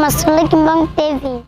Masolo Kimbangu TV.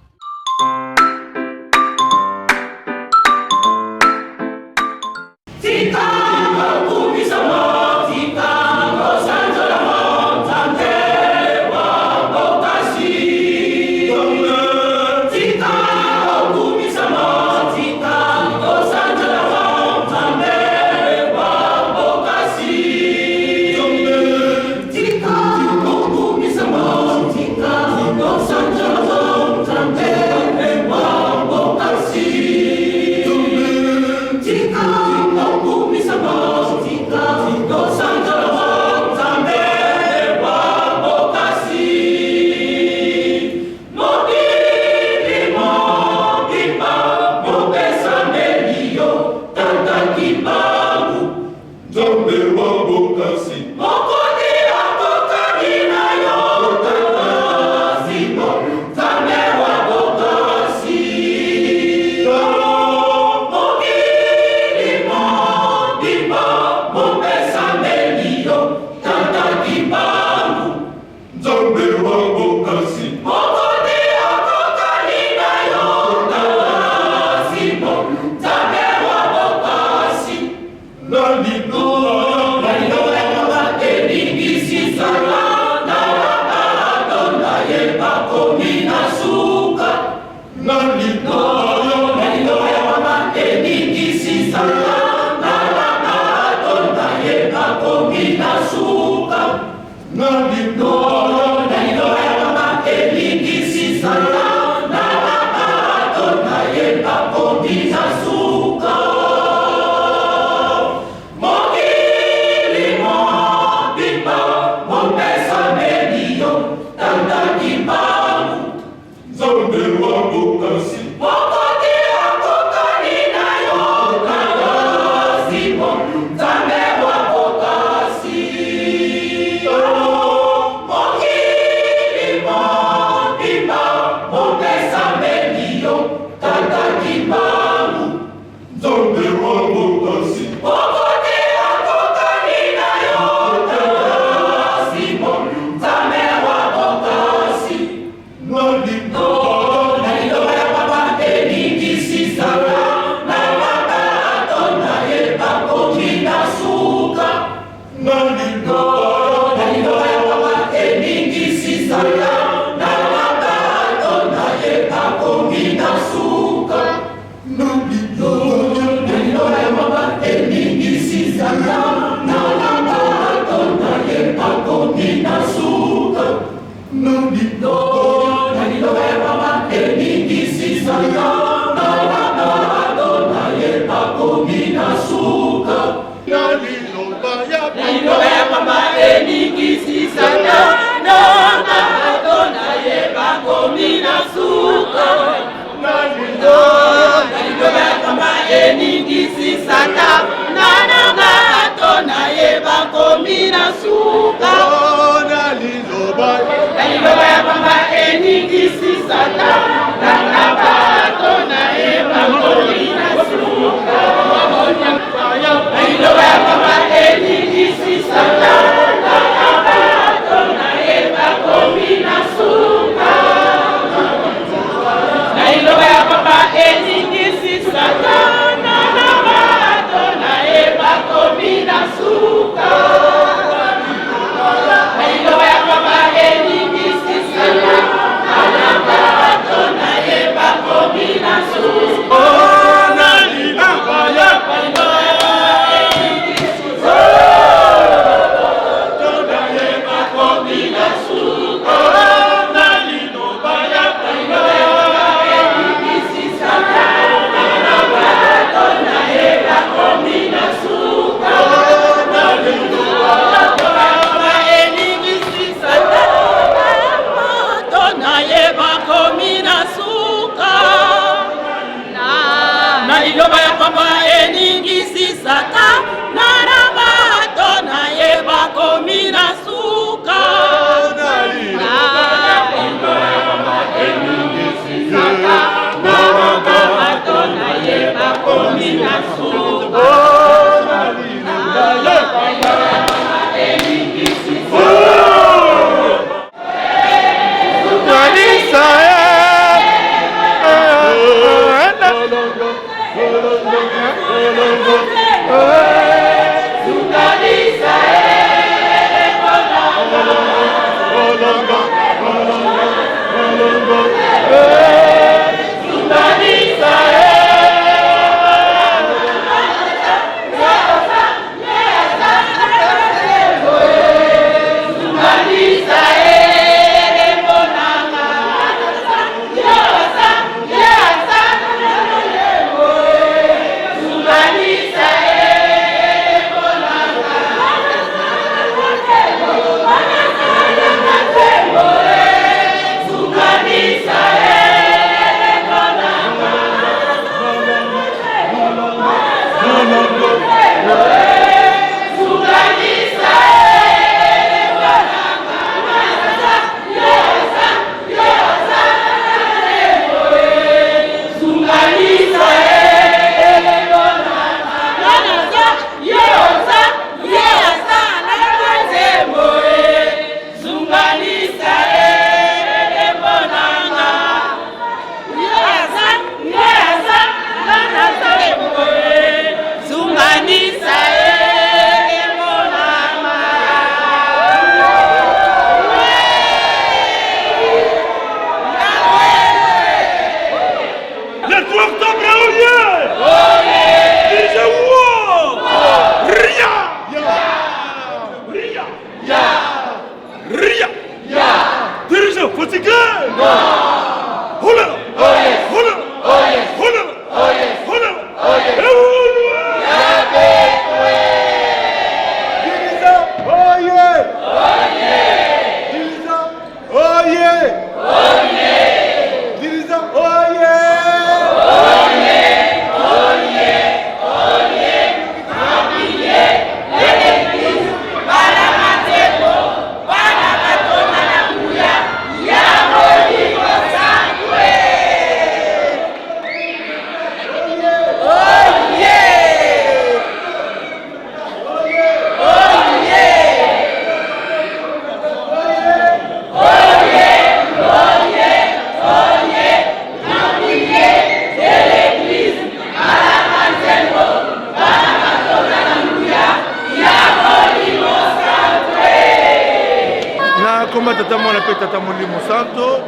Nakoma tata mwana mpe tata molimo santo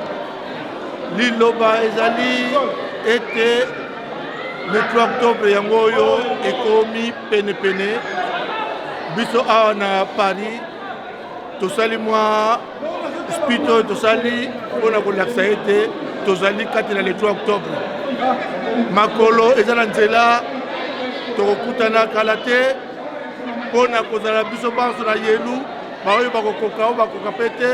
liloba ezali ete le 3 octobre yango oyo ekomi penepene biso awa na paris tosali mwa speech oyo tosali mpo na kolakisa ete tozali kati na le 3 octobre makolo eza na nzela tokokutana kala te mpo na kozala biso banso na yelu baoyo bakokoka oyo bakoka mpe te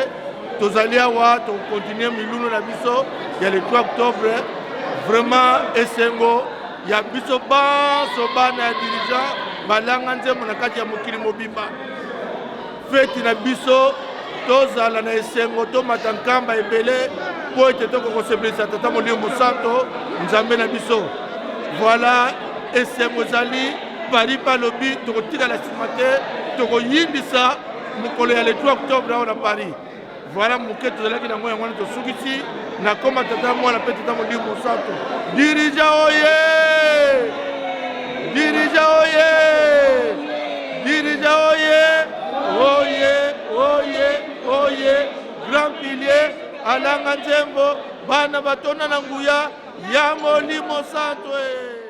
tozali awa tokokontinue milulu na biso ya le 3 octobre vraiment esengo ya biso banso bana ya dirigeant balanga nzembo na kati ya mokili mobimba feti na biso tozala na esengo tomata nkamba ebele mpo ete tokoka kosepelisa tata molimo mosanto nzambe na biso voilà esengo ezali paris balobi tokotikala nsima te tokoyindisa mokolo ya le 3 octobre awa na paris Voilà moke tozalaki nango yango wana tosukisi na koma tata mwana mpe tata molimo mosantu dirija oye dirija oye dirija oye oye oye oye grand pilier alanga nzembo bana batonda na nguya ya molimo santu e.